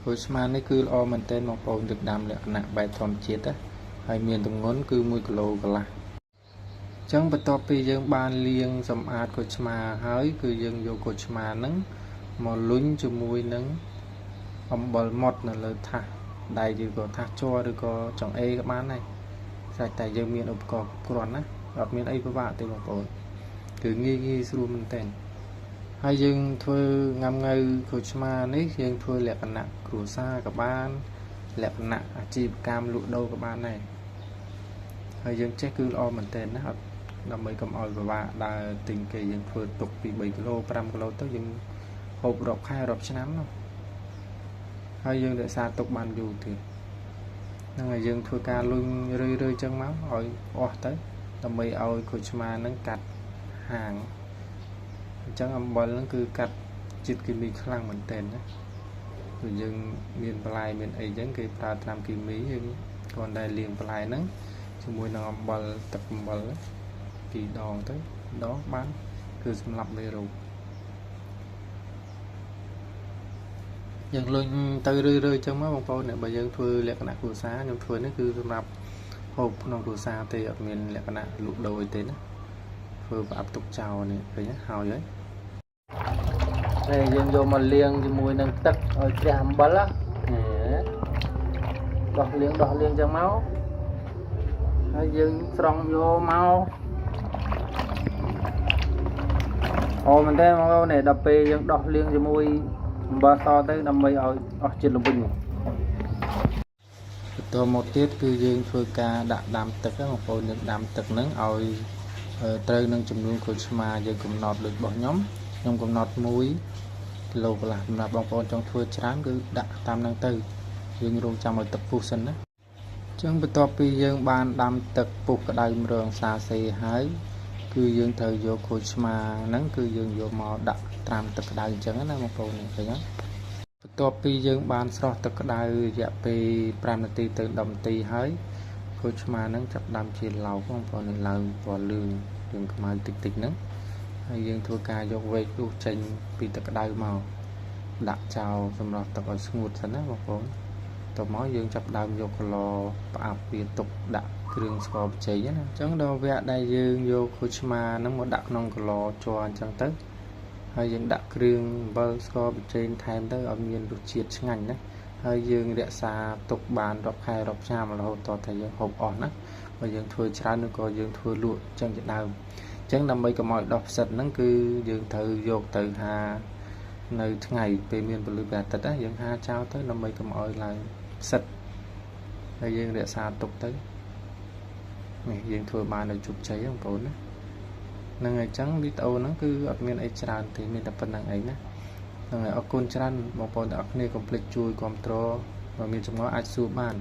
ក្រូចឆ្មានេះគឺល្អមែនទែនបងប្អូនទឹកដាំលក្ខណៈបែបធម្មជាតិណាហើយមានទម្ងន់គឺ1គីឡូកន្លះអញ្ចឹងបន្ទាប់ពីយើងបានលាងសម្អាតក្រូចឆ្មាហើយគឺយើងយកក្រូចឆ្មាហ្នឹងមកលុញជាមួយនឹងអំបិលម៉ត់នៅលើថាសដែកឬក៏ថាសជ័រឬក៏ចង្អេរក៏បានដែរស្រេចតែយើងមានឧបករណ៍គ្រប់គ្រាន់ណាអត់មានអីពិបាកទេបងប្អូនគឺងាយងាយស្រួលមែនទែនហើយយើងធ្វើងាំងៅក្រូចឆ្មានេះយើងធ្វើលក្ខណៈគ្រួសារក៏បានលក្ខណៈអាជីវកម្មលក់ដូរក៏បានដែរហើយយើងចេះគឺល្អមែនទែនណាអត់ដើម្បីកុំឲ្យពិបាកដើរទិញគេយើងធ្វើទុកពី3គីឡូ5គីឡូទៅយើងហូបរាប់ខែរាប់ឆ្នាំនោះហើយយើងរក្សាទុកបានយូរទៀតហ្នឹងហើយយើងធ្វើការលុញរឿយរឿយចឹងមកឲ្យអស់ទៅដើម្បីឲ្យក្រូចឆ្មាហ្នឹងកាត់ហាងអញ្ចឹងអំបិលហ្នឹងគឺកាត់ជាតិគីមីខ្លាំងមែនទែនណាគឺយើងមានបន្លែមានអីចឹងគេប្រើថ្នាំគីមីយើងគ្រាន់តែលាងបន្លែហ្នឹងជាមួយនឹងអំបិលទឹកអំបិលពីរដងទៅដងបានគឺសម្រាប់មេរោគយើងលុញទៅរឿយៗចឹងមកបងប្អូនបើយើងធ្វើលក្ខណៈគ្រួសារខ្ញុំធ្វើនេះគឺសម្រាប់ហូបក្នុងគ្រួសារទេអត់មានលក្ខណៈលក់ដូរអីទេណាធ្វើប្រអប់ទុកចោលនេះឃើញហើយហើយនេះយើងយកមកលាងជាមួយនឹងទឹកឲ្យជ្រះអំបិលណាដោះលាងចឹងមកហើយយើងស្រង់យកមកអូមែនទេបងប្អូននេះដល់ពេលយើងដោះលាងជាមួយអំបិលសទៅដើម្បីឲ្យអស់ជាតិល្វីងបន្តមកទៀតគឺយើងធ្វើការដាក់ដាំទឹកបងប្អូនយើងដាំទឹកហ្នឹងឲ្យត្រូវនឹងចំនួនក្រូចឆ្មាយើងកំណត់ដូចរបស់ខ្ញុំកំណត់1គីឡូកន្លះសម្រាប់បងប្អូនចង់ធ្វើច្រើនគឺដាក់តាមហ្នឹងទៅយើងរងចាំឲ្យទឹកពុះសិនណាអញ្ចឹងបន្ទាប់ពីយើងបានដាំទឹកពុះក្តៅ100អង្សាសេហើយគឺយើងត្រូវយកក្រូចឆ្មាហ្នឹងគឺយើងយកមកដាក់ត្រាំទឹកក្តៅអញ្ចឹងណាបងប្អូនឃើញទេបន្ទាប់ពីយើងបានស្រោះទឹកក្តៅរយៈពេល5នាទីទៅ10នាទីហើយក្រូចឆ្មាហ្នឹងចាប់ដើមជាឡោកបងប្អូននេះឡើងពណ៌លឿងយើងខ្មៅតិចតិចហ្នឹងហើយយើងធ្វើការយកវែកដួសចេញពីទឹកក្តៅមកដាក់ចោលសម្រាប់ទឹកឲ្យស្ងួតសិនណាបងប្អូនតមកយើងចាប់ដើមយកកឡផ្អាប់វាទុកដាក់គ្រឿងស្ករបច្ចេកណាអញ្ចឹងដល់វគ្គដែលយើងយកក្រូចឆ្មាហ្នឹងមកដាក់ក្នុងកឡជ័រអញ្ចឹងទៅហើយយើងដាក់គ្រឿងអំបិលស្ករបច្ចេកថែមទៅឲ្យមានរសជាតិឆ្ងាញ់ណាហើយយើងរក្សាទុកបានរាប់ខែរាប់ឆ្នាំរហូតតតែយើងហូបអស់ណាបើយើងធ្វើច្រើនឬក៏យើងធ្វើលក់អញ្ចឹងជាដើមអញ្ចឹងដើម្បីកុំឲ្យដោះផ្សិតហ្នឹងគឺយើងត្រូវយកទៅហានៅថ្ងៃពេលមានពន្លឺព្រះអាទិត្យណាយើងហាចោលទៅដើម្បីកុំឲ្យឡើងផ្សិតហើយយើងរក្សាទុកទៅនេះយើងធ្វើបានដោយជោគជ័យបងប្អូនណានឹងអញ្ចឹងវីដេអូហ្នឹងគឺអត់មានអីច្រើនទេមានតែប៉ុណ្្នឹងឯងណាហ្នឹងហើយអរគុណច្រើនបងប្អូនទាំងអស់គ្នាកុំភ្លេចជួយគាំទ្របើមានចម្ងល់អាចសួរបាន